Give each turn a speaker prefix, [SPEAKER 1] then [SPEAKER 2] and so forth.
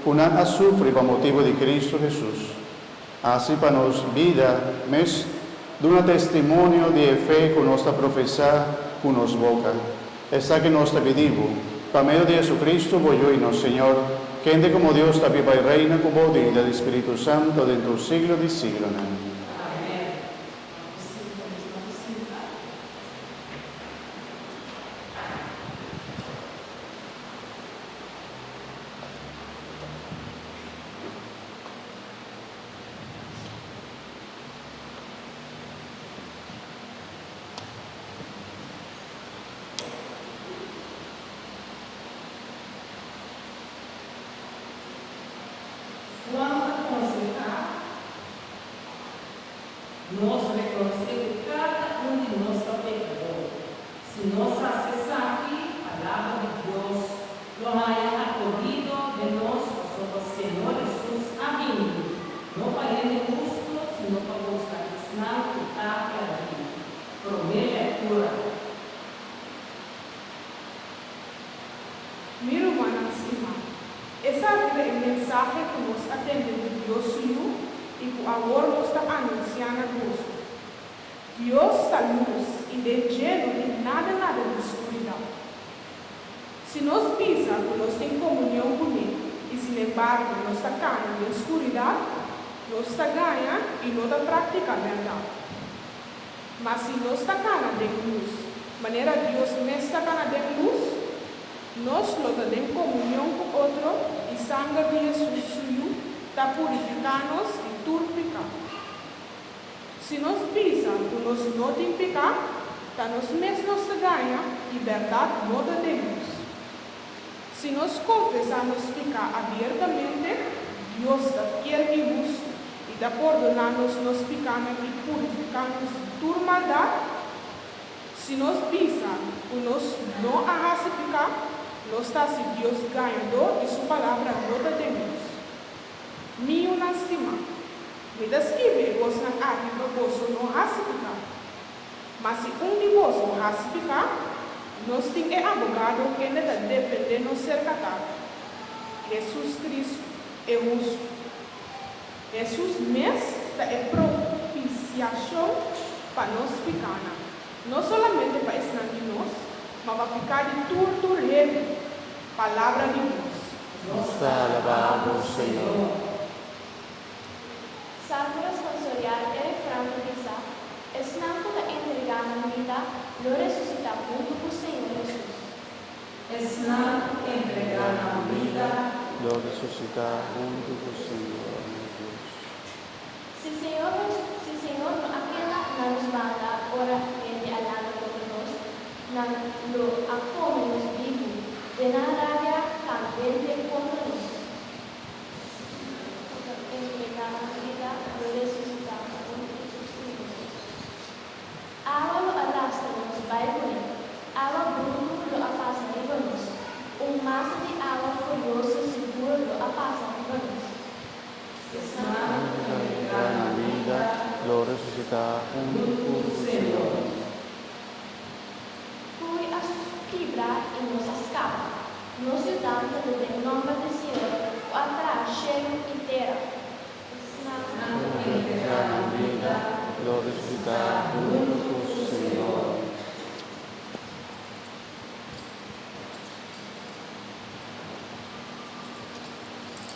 [SPEAKER 1] ku nan a sufri pa motibu di Kristu Hesus. Hasi pa nos bida mes duna testimonio di e fe ku nos ta profesá ku nos boka. Esaki nos ta pidi bo, pa medio di Hesukristu, bo Yu i nos Señor, kende komo Dios ta biba i reina ku bo den unidad di Spiritu Santo den tur siglo di siglonan.
[SPEAKER 2] Juan ta konsehá nos rekonosé ku kada un di nos ta pekadó. Si nos hasi esaki, Palabra di Dios lo haña akohido den nos pasobra Señor Hesus a bini, no pa hende hustu, sino pa buska esnan ku ta pèrdí. Promé lektura.
[SPEAKER 3] Mi rumannan stimá, esaki ta e mensahe ku nos a tende di Dios su Yu i ku awor nos ta anunsiá na boso, Dios ta lus i den dje no tin nada nada di skuridat. Si nos bisa ku nos tin komunion kuné i sinembargo nos ta kana den skuridat, nos ta gaña i no ta praktiká bèrdat. Ma si nos ta kana den lus, manera Dios mes ta kana den lus, nos lo ta den komunion ku otro i sanger di Hesus su Yu ta purifiká nos di tur piká. Si nos bisa ku nos no tin piká, ta nos mes nos ta gaña i bèrdat no ta den nos. Si nos konfesá nos piká abiertamente, Dios ta fiel i hustu i ta pordoná nos nos pikánan i purifiká nos di tur maldat. Si nos bisa ku nos no a hasi piká, nos ta hasi Dios gañadó i su palabra no ta den nos. Mi yunan stimá, mi ta skirbi e kosnan aki pa boso no hasi piká. Ma si un di boso hasi piká, nos tin e abogado kende ta defendé nos serka Tata, Hesus Kristu, e hustu. Hesus mes ta e propisiashon pa nos pikánan, no solamente pa esnan di nos, ma pa piká di tur tur hende. Palabra di Dios.
[SPEAKER 1] Nos ta alabá bo, Señor.
[SPEAKER 4] Salmo responsorial E refran ta bisa, Esnan ku ta entregá nan bida lo resusitá huntu ku Señor Hesus.
[SPEAKER 2] Esnan ku entregá nan bida.
[SPEAKER 1] Lo resusitá huntu ku Señor nos Dios.
[SPEAKER 4] Si Señor nos, si Señor no a keda na nos banda ora hende a lanta kontra nos, nan lo a kome nos bibu den nan rabia kandente kontra nos. Ku ta entregá nan bida lo resusitá huntu ku Señor Hesus. Awa lo a lastra nos bai kuné, awa brutu lo a pasa riba nos, un masa di awa furioso sigur lo a pasa riba nos.
[SPEAKER 2] Esnan
[SPEAKER 1] Ku
[SPEAKER 2] ku
[SPEAKER 1] ta
[SPEAKER 2] entregá
[SPEAKER 1] entregá
[SPEAKER 2] nan
[SPEAKER 1] nan
[SPEAKER 2] bida
[SPEAKER 1] bida lo resusitá huntu
[SPEAKER 2] huntu
[SPEAKER 1] ku
[SPEAKER 2] ku
[SPEAKER 1] Señor.
[SPEAKER 2] Señor.
[SPEAKER 4] Koe a kibra i nos a skapa. Nos yudansa ta den nòmber di Señor.